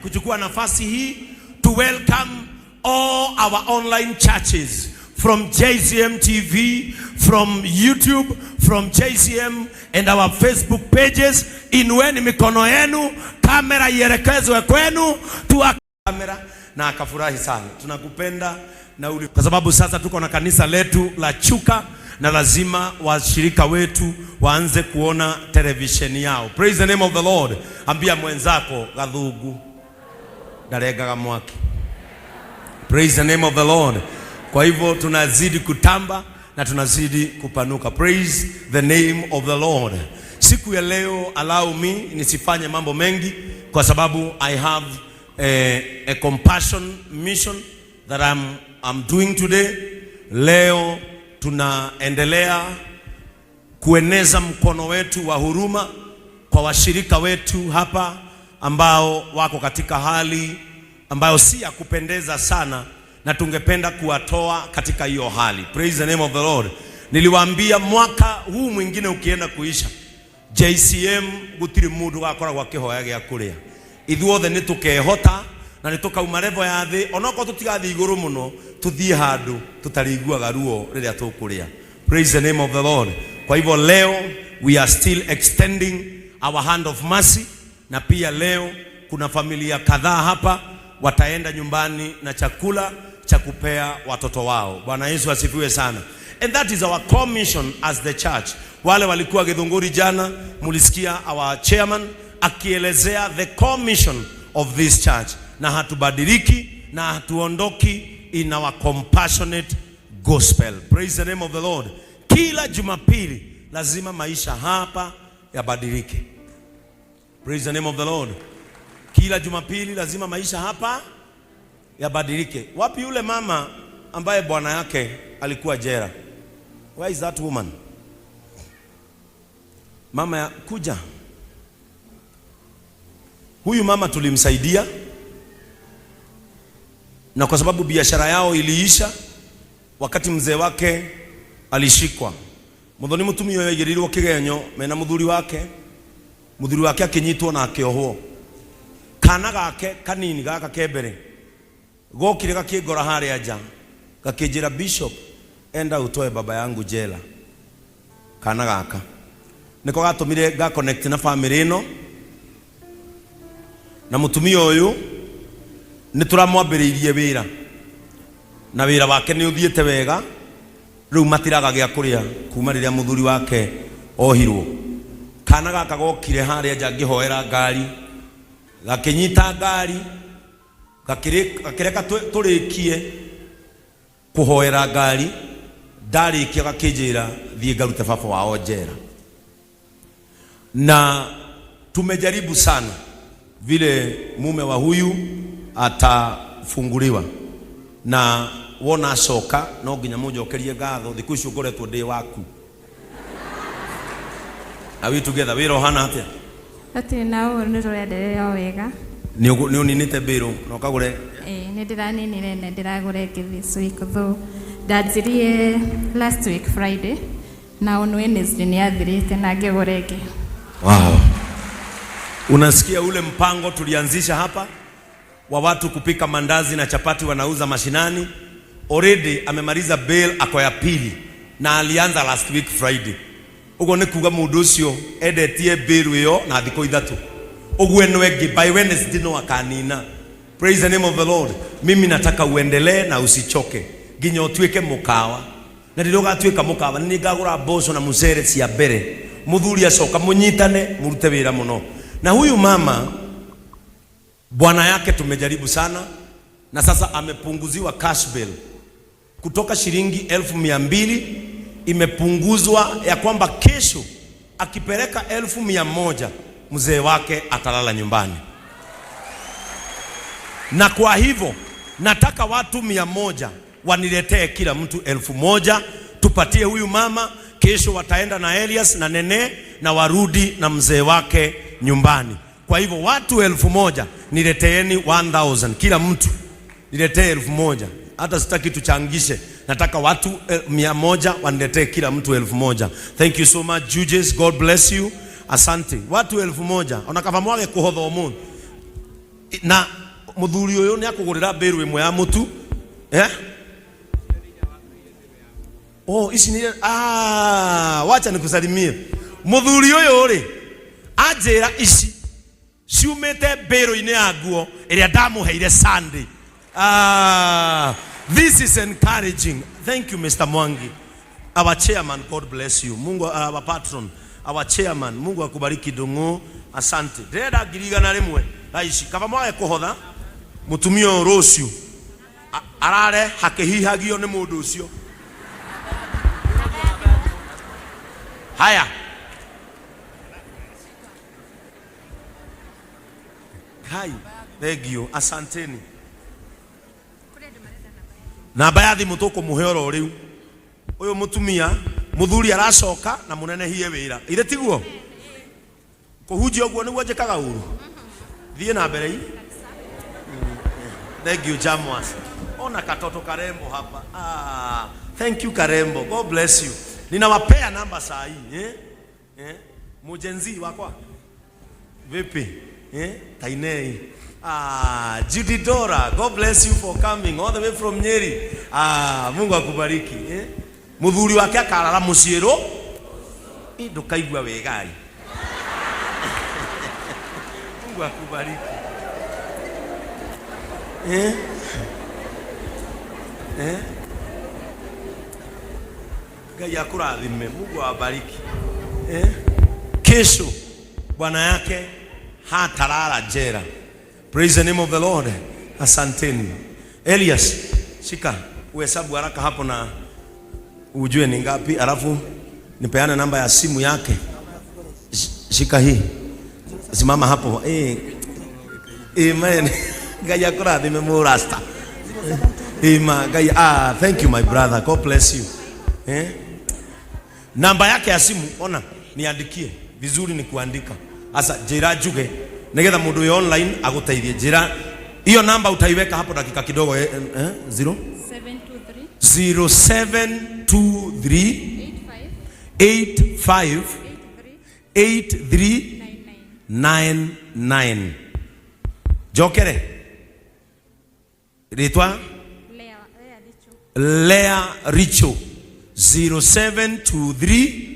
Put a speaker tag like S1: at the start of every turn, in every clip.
S1: Kuchukua nafasi hii to welcome all our online churches from JCM TV, from YouTube, from JCM and our Facebook pages. Inueni mikono yenu, kamera ielekezwe kwenu, tuwa kamera na akafurahi sana. Tunakupenda na uli, kwa sababu sasa tuko na kanisa letu la Chuka na lazima washirika wetu waanze kuona televisheni yao. Praise the name of the Lord. Ambia mwenzako, "Gathungu ndarengaga mwaki." Praise the name of the Lord. Kwa hivyo tunazidi kutamba na tunazidi kupanuka. Praise the name of the Lord. Siku ya leo, allow me nisifanye mambo mengi kwa sababu I have a compassion mission that I'm doing today. Leo tunaendelea kueneza mkono wetu wa huruma kwa washirika wetu hapa ambao wako katika hali ambayo si ya kupendeza sana, na tungependa kuwatoa katika hiyo hali. Praise the name of the Lord. Niliwaambia mwaka huu mwingine ukienda kuisha, JCM gutiri mundu gakoragwo akihoya gĩa kũrĩa. Ithuothe nĩ tũkehota na nĩ tũkauma level ya thĩ, onokorwo tũtigathiĩ igũrũ mũno, tũthiĩ handũ tũtarĩiguaga ruo rĩrĩa tũkũrĩa. Praise the name of the Lord. Kwa hivyo leo we are still extending our hand of mercy, na pia leo kuna familia kadhaa hapa wataenda nyumbani na chakula cha kupea watoto wao. Bwana Yesu asifiwe sana. And that is our core mission as the church. Wale walikuwa Githunguri jana, mulisikia our chairman akielezea the core mission of this church, na hatubadiliki na hatuondoki in our compassionate gospel. Praise the name of the Lord. Kila Jumapili lazima maisha hapa yabadilike. Praise the name of the Lord. Kila Jumapili lazima maisha hapa yabadilike. Wapi yule mama ambaye bwana yake alikuwa jela? Where is that woman? Mama ya kuja. Huyu mama tulimsaidia, na kwa sababu biashara yao iliisha wakati mzee wake alishikwa. Muthoni mutumia ũyũ aigĩrĩirwo kĩgenyo mena mũthuri wake, mũthuri wake akĩnyitwo na akĩohwo. Kana gake kanini gaka ke mbere gokire gakĩngora harĩa nja, gakĩnjĩra, "Bishop, enda utoe baba yangu jela." Kana gaka nĩko gatũmire ga connect na family ĩno na mũtumia ũyũ. Nĩ tũramwambĩrĩirie wĩra na wĩra wake nĩ ũthiĩte wega. Rĩu matiraga gĩa kũrĩa kuma rĩrĩa mũthuri wake ohirwo. Kana gaka gokire harĩa nja ngĩhoera ngari, gakĩnyita ngari, gakĩreka tũrĩkie kũhoera ngari. Ndarĩkia gakĩnjĩra, "Thiĩ ngarute baba wao njera." Na tumejaribu sana vile mume wa huyu atafunguliwa, na wona acoka no nginya mũnjokerie ngatho. Thikũ icio ngoretwo ndĩ waku. Are we together? Wĩra ũhana atĩa?
S2: Hatirĩ na ũru, nĩ tũrenderea o wega.
S1: Nĩ ũninĩte mbĩrũ na ũkagũre?
S2: Ĩĩ, nĩ ndĩraninire na ndĩragũra ĩngĩ this week, though ndanjirie last week Friday na on Wednesday nĩ yathirĩte na ngĩgũra ĩngĩ.
S1: Wow. Unasikia ule mpango tulianzisha hapa wa watu kupika mandazi na chapati wanauza mashinani? Already amemaliza bale ako ya pili na alianza last week Friday. Uguo nĩ kuga mũndũ ũcio endetie bale ĩyo na thikũ 3, ũguo ĩno ĩngĩ by Wednesday no akanina. Praise the name of the Lord. Mimi nataka uendelee na usichoke nginya ũtuĩke mũkawa, na rĩrĩa ũgatuĩka mũkawa nĩ ngagũra mboco na mũcere cia mbere. Mũthuri acoka, mũnyitane mũrute wĩra mũno. Na huyu mama, bwana yake tumejaribu sana, na sasa amepunguziwa cash bail kutoka shilingi 200,000, imepunguzwa ya kwamba kesho akipeleka 100,000 mzee wake atalala nyumbani. Na kwa hivyo nataka watu 100 waniletee kila mtu 1,000, tupatie huyu mama. Kesho wataenda na Elias na Nene na warudi na mzee wake nyumbani. Kwa hivyo watu 1,000 nileteeni 1000, kila mtu niletee 1,000. Hata sitaki tuchangishe, nataka watu 100 waniletee kila mtu 1,000. Thank you so much, judges, God bless you. Asante. Watu 1,000 ona kaba mwage kuhotha ũmũthĩ. Na muthuri uyu ni akugurira mbiru imwe ya mutu, eh? Oh, ici ni, ah, wacha nikusalimie. Muthuri uyu ri anjira ici ciumite mbiru-inĩ ya nguo ĩrĩa ndamũheire Sunday. Ah, this is encouraging. Thank you, Mr. Mwangi. Our chairman, God bless you. Mungu, our patron, our chairman, Mungu akubariki Ndung'u. Asante. Ndĩrenda 100,000 thaa ici. Kaba mwage kũhotha mũtumia ũyũ rũciũ arare hakĩhihagio nĩ mũndũ ũcio. Haya. Kai, thank you. Asanteni. Namba ya thimũ tũkũmũhe oro rĩu. Ũyũ mũtumia, mũthuri aracoka na mũnenehie wĩra. Ithe tiguo? Kũhunjia ũguo nĩguo njĩkaga ũru. Thiĩ na mbere i. Thank you, Jamwas. Ona katoto karembo hapa. Ah, thank you karembo. God bless you. Ninawapea namba saa hii, eh? Eh? Mujenzi wakwa. Vipi? Eh? Tainei. Ah, Judy Dora, God bless you for coming all the way from Nyeri. Ah, Mungu akubariki. Eh? Muthuri wake akarara muciĩ rũ ndukaigua wega. Mungu akubariki. Eh? Eh? Ngai akurathime. Mungu awabariki. Eh? Kesho bwana yake hatalala jela. Praise the name of the Lord. Asanteni. Elias, shika uhesabu haraka hapo na ujue ni ngapi, alafu nipeane namba ya simu yake. Shika hii. Simama hapo. Eh. Amen. Ngai akurathime murasta. Amen. Ngai, ah, thank you my brother. God bless you. Eh? Namba yake ya simu ona niandikie vizuri, ni kuandika. Asa njira njuge nigetha mundu wi online aguteithie. Njira hiyo namba utaiweka hapo dakika kidogo, eh, eh, 0
S2: 723
S1: 0723
S2: 85
S1: 85
S2: 83
S1: 83
S2: 99.
S1: 99. Njokere ritwa
S2: Lea, Lea Richo.
S1: Lea Richo 0723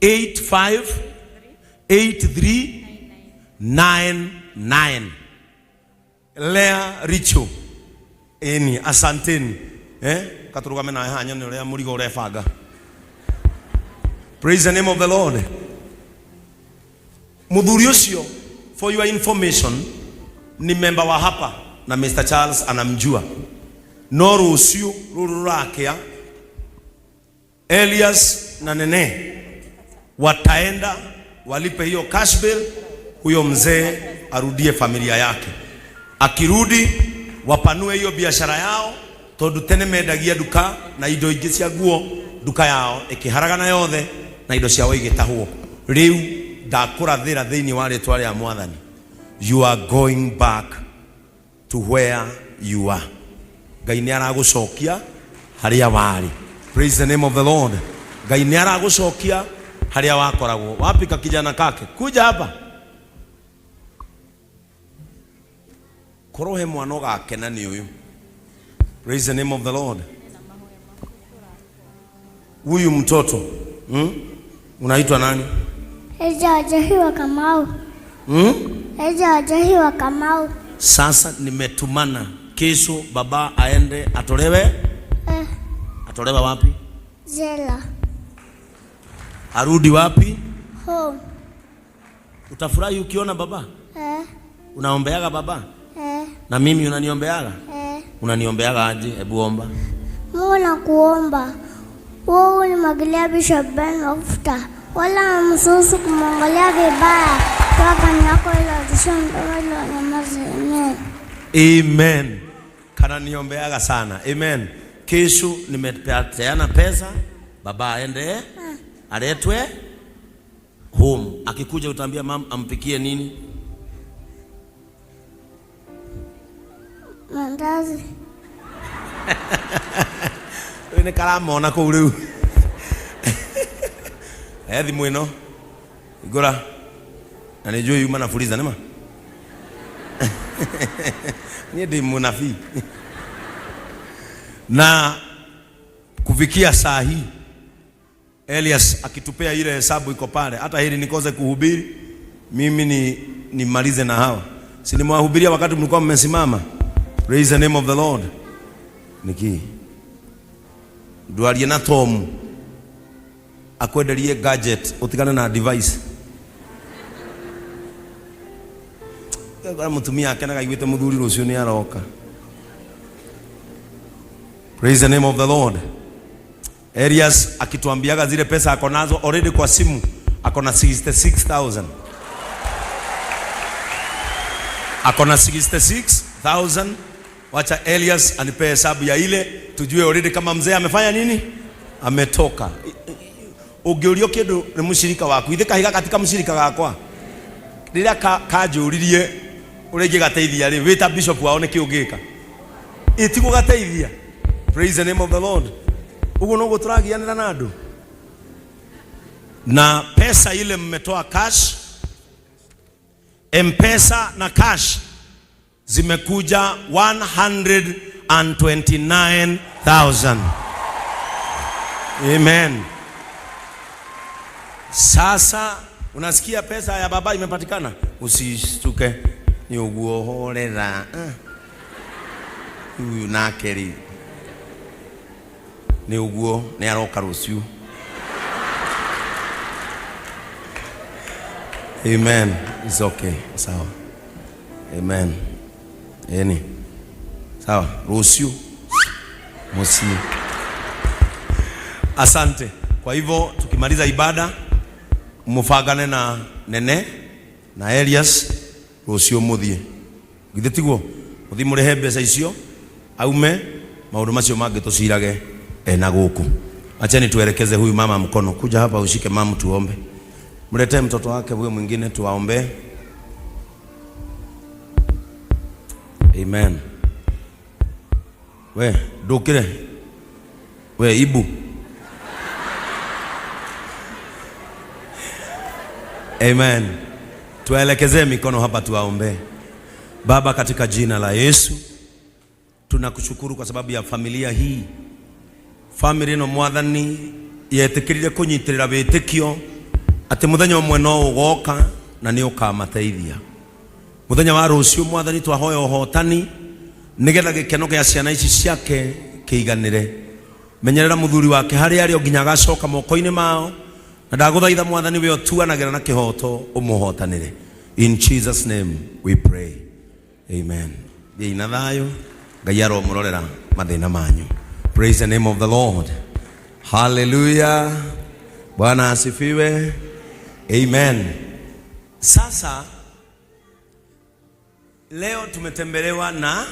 S2: 85
S1: 85 83
S2: 99.
S1: 99. Lea Richo. Eni, asanteni. Eh? Katurugame nawe haha nyone uria murigo urebanga. Praise the name of the Lord. Muthuri ucio, for your information, ni member wa hapa na Mr. Charles anamjua. No rucio ruru rurakia Elias na Nene wataenda walipe hiyo cash bill, huyo mzee arudie familia yake. Akirudi wapanue hiyo biashara yao, tondu tene mendagia nduka na indo ingĩ cia nguo, nduka yao ĩkĩharagana yothe na indo ciao igĩtahwo. Rĩu ndakũrathĩra thĩinĩ wa rĩtwa rĩa Mwathani, you are going back to where you are. Ngai nĩ aragũcokia harĩa warĩ. Praise the name of the Lord. Ngai nĩ aragũcokia harĩa wakoragwo. Wapi ka kijana kake? Kuja hapa. Korwo he mwana ũgakena nĩ ũyũ. Praise the name of the Lord. Huyu mtoto, Unaitwa nani?
S3: Eza Wajahiwa Kamau. Eza Wajahiwa Kamau.
S1: Sasa nimetumana kesho baba aende atolewe.
S3: Eh,
S1: Atolewe wapi?
S3: Jela.
S1: Arudi wapi?
S3: Home.
S1: Utafurahi ukiona baba?
S3: Eh,
S1: Unaombeaga baba?
S3: eh,
S1: Na mimi unaniombeaga?
S3: eh.
S1: Unaniombeaga aje? Hebu omba.
S3: Mungu nakuomba wewe unimwagilia Bishop Ben mafuta, wala msusu kumwangalia vibaya. Toa kani yako iliyoanzishwa mdomo iliyonyamaza. Amen.
S1: Amen. Kana niombeaga sana. Amen. Kesho nimepeana pesa baba aende aletwe home. Akikuja utaambia mama ampikie nini?
S3: Mandazi.
S1: Rĩu nĩ karamona kũu rĩu. He thimũ ĩno. Ngũra. Na nĩ njũĩ yuma na Fuliza nĩma? Niĩ ndĩ mũnabii. Na kufikia saa hii Elias akitupea ile hesabu iko pale, hata hili nikose kuhubiri mimi ni nimalize na hawa. Si nimewahubiria wakati mlikuwa mmesimama? Praise the name of the Lord. Niki ndwarie na Tom akwenderie gadget utigane na device. Mutumia akenaga aiguĩte mũthuri rũciũ nĩ aroka. Praise the name of the Lord. Elias akituambiaga zile pesa ako nazo already kwa simu ako na 66,000. Ako na 66,000. Wacha Elias anipe hesabu ya ile tujue already kama mzee amefanya nini? Ametoka. Ũngĩũrio kĩndũ nĩ mũcirika waku, ithe kahiga katika mũcirika gakwa. Rĩrĩa kanjũririe ũrĩa ingĩgateithia rĩ, wĩ ta bishop wao nĩkĩ ũngĩka? Ĩtigũgateithia. Praise the name of the Lord. Ũguo noguo tũragianĩra na andũ. Na pesa ile mmetoa cash, M-Pesa na cash zimekuja 129,000. Amen. Sasa unasikia pesa ya baba imepatikana, usishtuke, ni uguo horera. Huyu nake rĩ nĩ ũguo nĩ aroka rũciũ. Amen. It's okay. Sawa. Amen. Eni. Sawa. Rũciũ mũciĩ. Asante. Kwa hivyo tukimaliza ibada mufagane na Nene na Elias rũciũ mũthiĩ. Githĩ tiguo? Mũthiĩ mũrĩhe mbeca icio aume maũndũ macio mangĩ tũcirage ena gũkũ. Acheni tuelekeze huyu mama mkono. Kuja hapa ushike mama tuombe. Mletee mtoto wake huyo mwingine tuwaombe. Amen. We, ndũkĩre. We, ibu. Amen. Tuelekeze mikono hapa tuwaombe. Baba, katika jina la Yesu, tunakushukuru kwa sababu ya familia hii. Family ĩno mwathani yetikirire kunyitirira wĩtĩkio atĩ mũthenya ũmwe no ũgoka na nĩ ũkamateithia. Mũthenya wa rũciũ mwathani twahoya ũhotani nĩgetha gĩkeno gĩa ciana ici ciake kĩiganĩre. Menyerera mũthuri wake harĩa arĩ o nginya agacoka moko-inĩ mao, na ndagũthaitha mwathani we ũtuanagĩra na kĩhoto ũmũhotanĩre. In Jesus name we pray. Amen. Thiĩi na thayũ, Ngai aromũrorera mathĩna manyu. Praise the name of the Lord. Hallelujah. Bwana asifiwe. Amen. Sasa leo tumetembelewa na